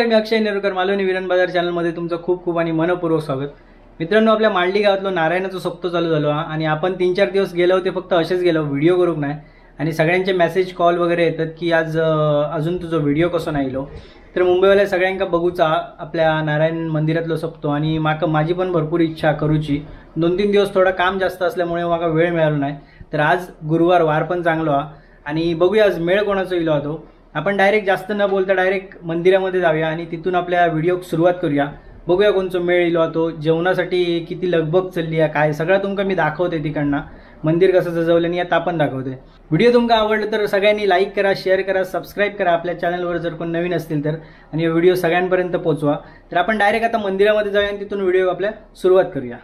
नमस्कार, मी अक्षय नेरुरकर, मालवणी विरण बाजार चॅनलमध्ये तुमचं खूप खूप आणि मनपूर्वक स्वागत। मित्रांनो, आपल्या मांडली गावातलो नारायणाचा सप्तो चालू झालो आणि आपण 3-4 दिवस गेलो होते, फक्त असेच गेलो, व्हिडिओ करूक नाही आणि सगळ्यांचे मेसेज कॉल वगैरे येतात की आज अजून तुझा व्हिडिओ कसो नाही इलो। तर मुंबईवाल्या सगळ्यांका बघूचा आपल्या नारायण मंदिरातलो सप्तो आणि माका माझी पण भरपूर इच्छा करूची। 2-3 दिवस थोडं काम जास्त असल्यामुळे माका वेळ मिळालो नाही। तर आज गुरुवार, वार पण चांगलो हा आणि बघूया आज मेळ कोणाचो इलो तो। आपण डायरेक्ट जास्त न बोलता डायरेक्ट मंदिरामध्ये जाऊया आणि तिथून आपल्या व्हिडिओ सुरुवात करूया। बघूया कोणचो मेळ इलो तो, जेवणासाठी किती लगबग चालली आहे काय सगळं तुमका मी दाखवते। तिकडनं मंदिर कसं सजवलं आणि आता आपण दाखवते। व्हिडिओ तुमका आवडलं तर सगळ्यांनी लाईक करा, शेअर करा, सबस्क्राईब करा आपल्या चॅनलवर जर कोण नवीन असतील तर, आणि व्हिडिओ सगळ्यांपर्यंत पोहोचवा। तर आपण डायरेक्ट आता मंदिरामध्ये जाऊया आणि तिथून व्हिडिओ आपल्या सुरुवात करूया।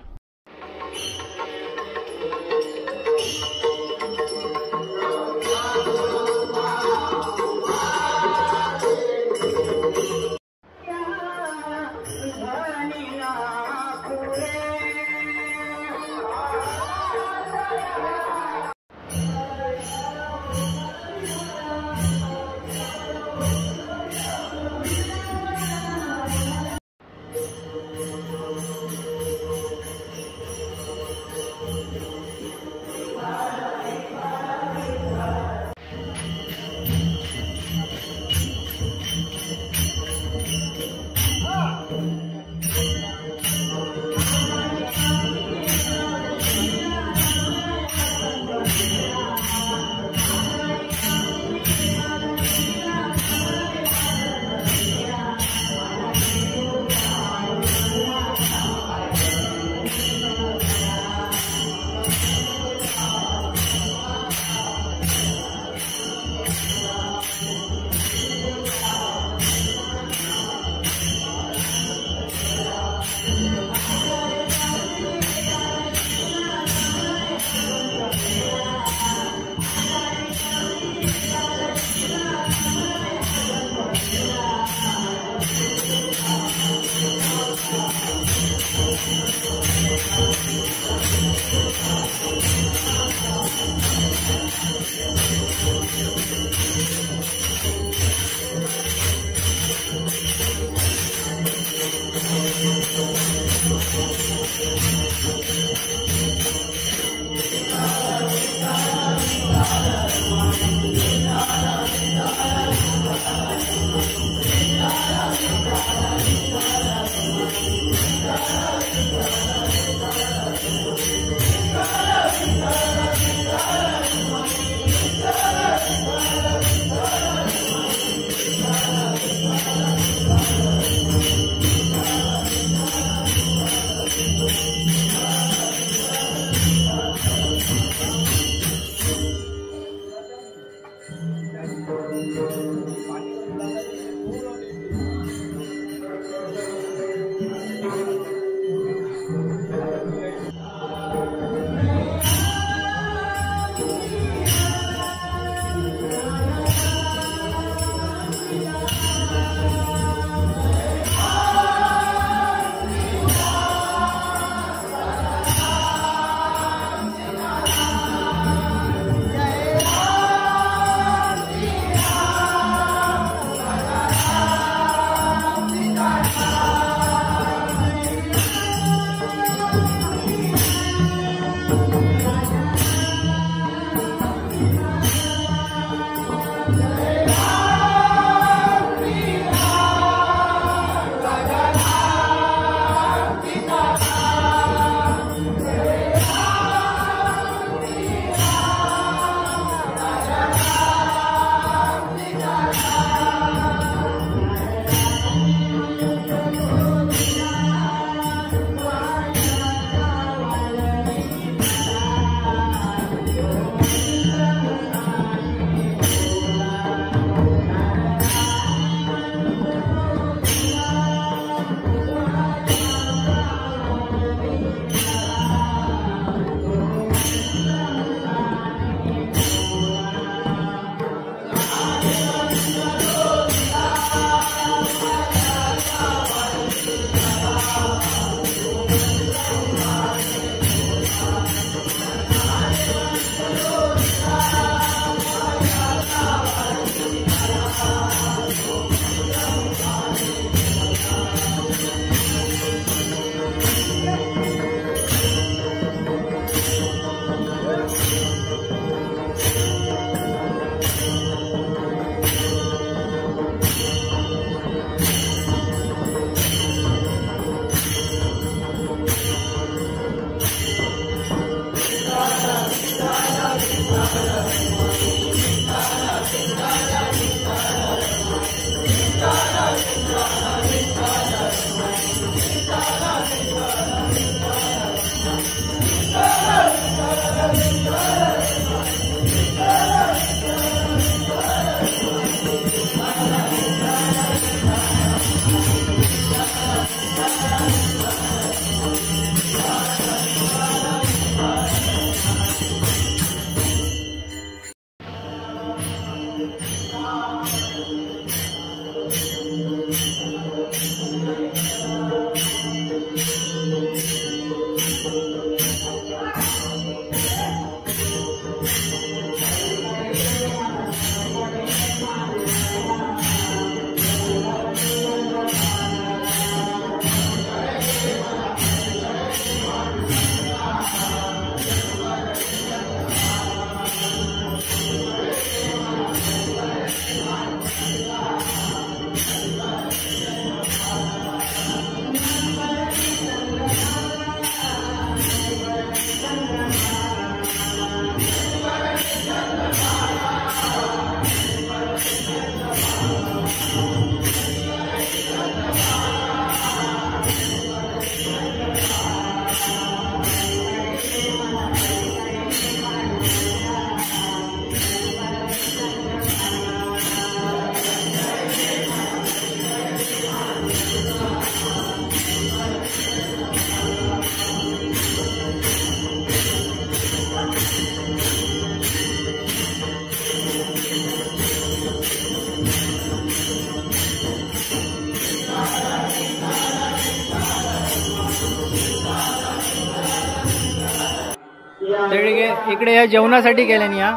तर इकडे या जेवणासाठी केल्यानी या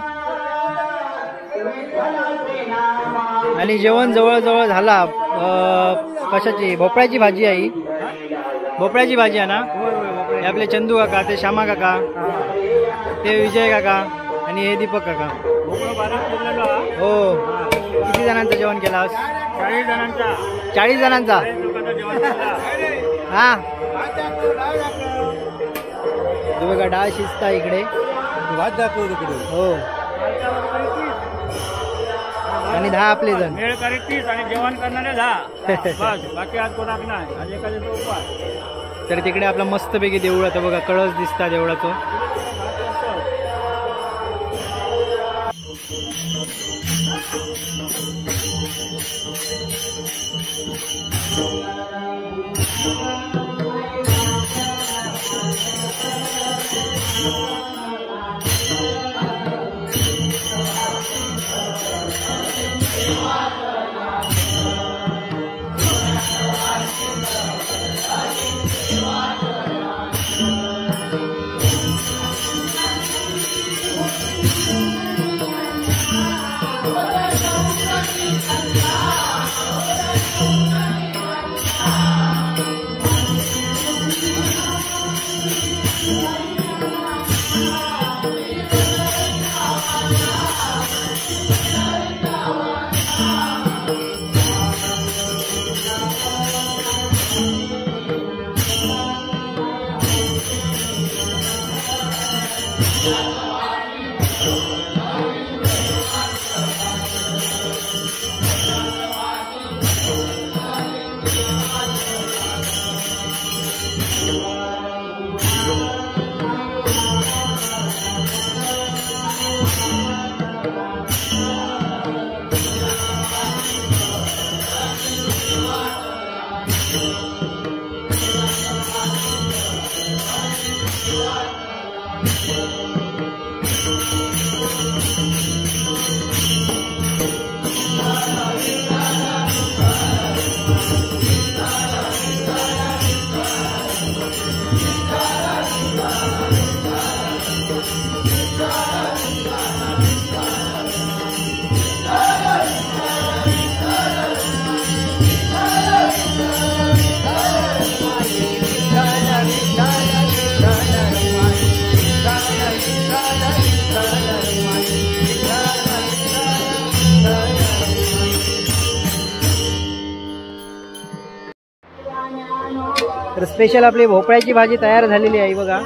आणि जेवण जवळजवळ झाला. कशाची भोपळ्याची भाजी आहे, भोपळ्याची भाजी आहे ना. हे आपले चंदू काका, ते श्यामा काका, ते विजय काका आणि हे दीपक काका. हो, किती जणांचं जेवण केलं आज? 40 जणांचा. 40 जणांचा. हा बघा डाळ शिजता इकडे, भात दाखव तिकडे. हो, आणि 10 आपले जण मेळकरी 30 आणि जेवण करणारे 10 बस, बाकी आज कोणाक नाही. आज एखाद्याचा उपवास. तर तिकडे आपला मस्तपैकी देऊळ आता बघा कळस दिसता देवळाचं. तर स्पेशल आपली भोपळ्याची भाजी तयार झालेली आहे बघा.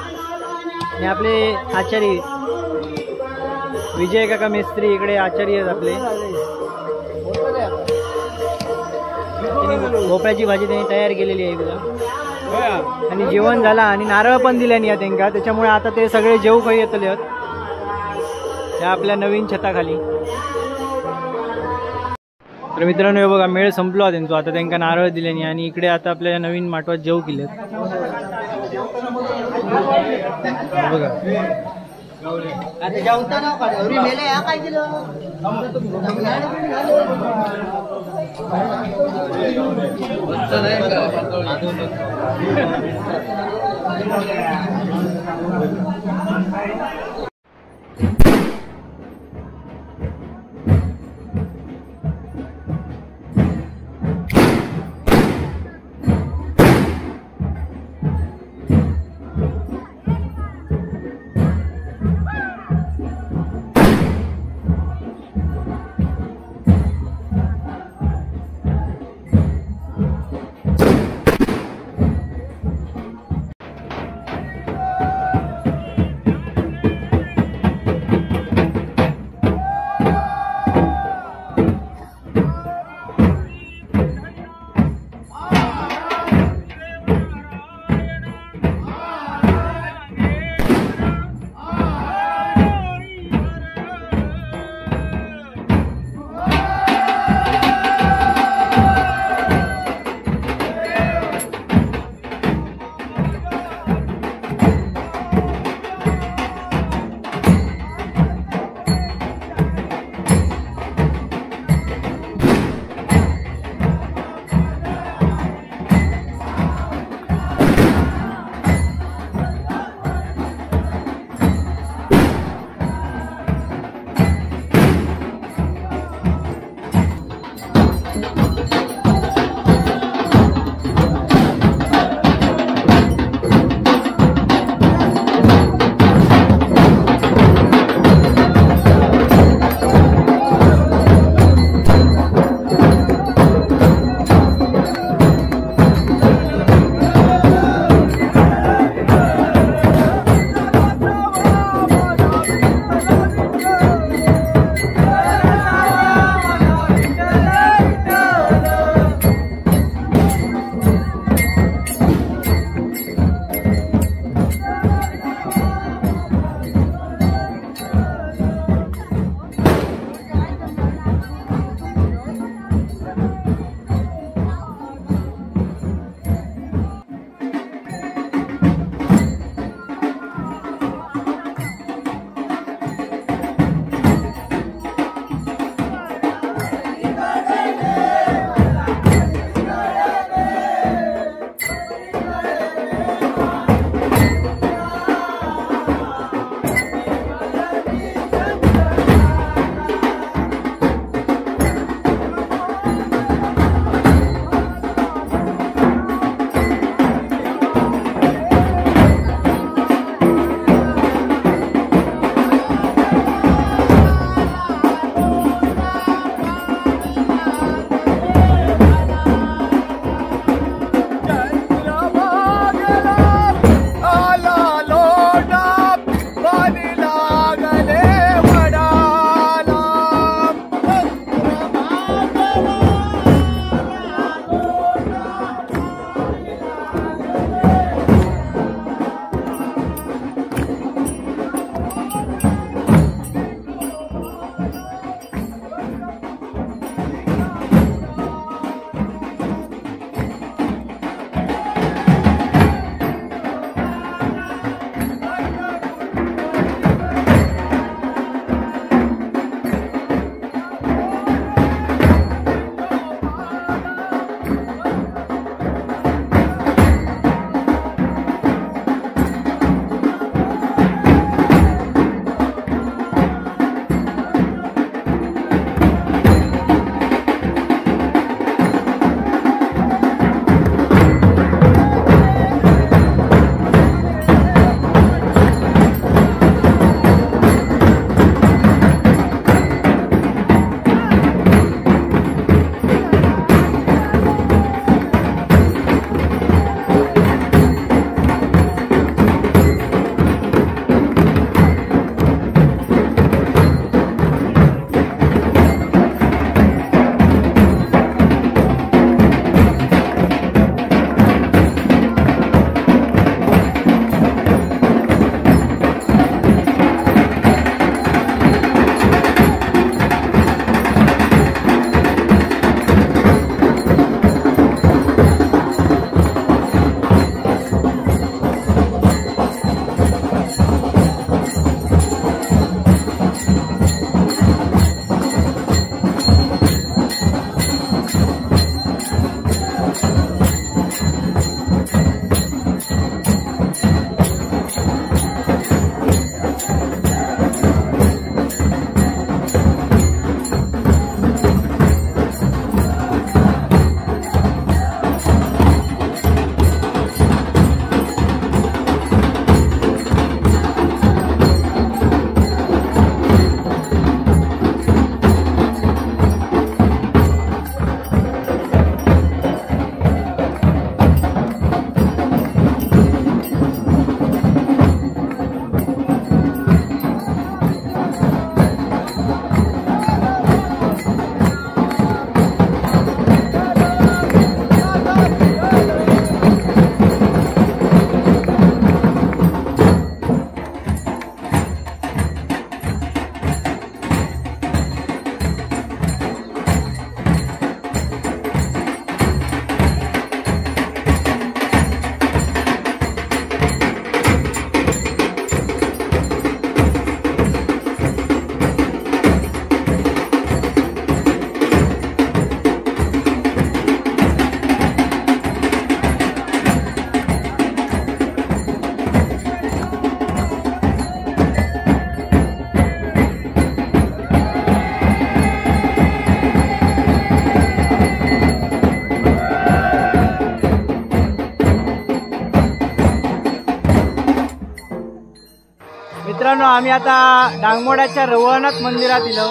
आणि आपले आचारी विजय काका मिस्त्री इकडे आचारी आहेत आपले. त्यांनी भोपळ्याची भाजी त्यांनी तयार केलेली आहे बघा. आणि जेवण झाला आणि नारळ पण दिले नाही त्यांना, त्याच्यामुळे आता ते सगळे जेवू काही येतले आहेत त्या आपल्या नवीन छताखाली. तर मित्रांनो हे बघा मेळ संपलो त्यांचा, आता त्यांना नारळ दिले नाही आणि इकडे आता आपल्या नवीन माटवात जेव केले बघा. मित्रांनो, आम्ही आता डांगमोडाच्या रवळनाथ मंदिरात इलो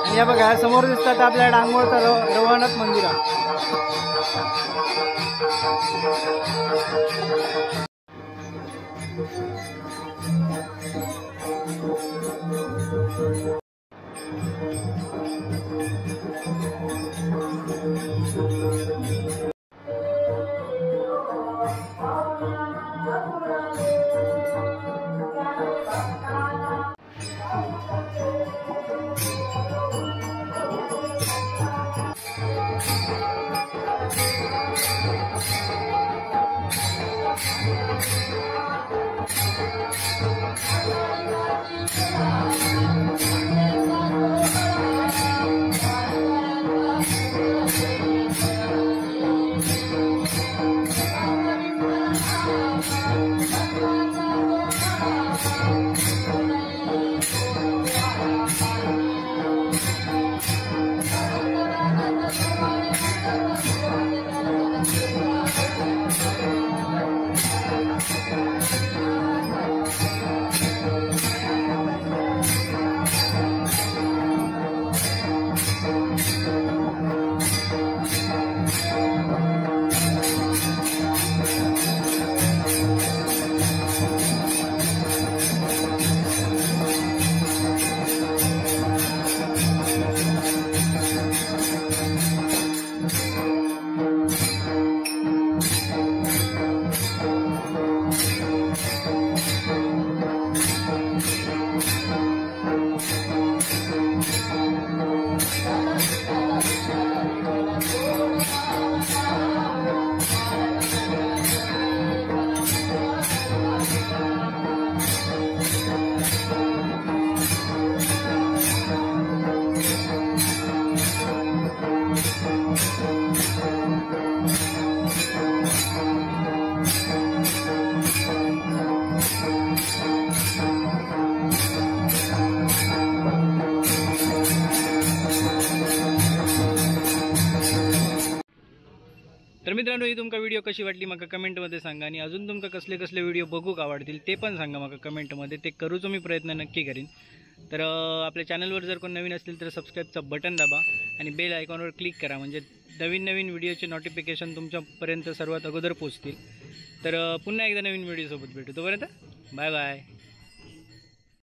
आणि या बघा समोर दिसतात आपल्या डांगमोडचा रवळनाथ मंदिर. तर मित्रांनो, ही तुमका व्हिडिओ कशी वाटली माका कमेंटमध्ये सांगा आणि अजून तुमका कसले कसले व्हिडिओ बघूक आवडतील ते पण सांगा माका कमेंटमध्ये, ते करूचो मी प्रयत्न नक्की करीन. तर आपल्या चॅनलवर जर कोण नवीन असतील तर सबस्क्राईबचं बटन दाबा आणि बेल आयकॉनवर क्लिक करा, म्हणजे नवीन नवीन व्हिडिओचे नोटिफिकेशन तुमच्यापर्यंत सर्वात अगोदर पोचतील. तर पुन्हा एकदा नवीन व्हिडिओसोबत भेटू, तोपर्यंत बाय बाय.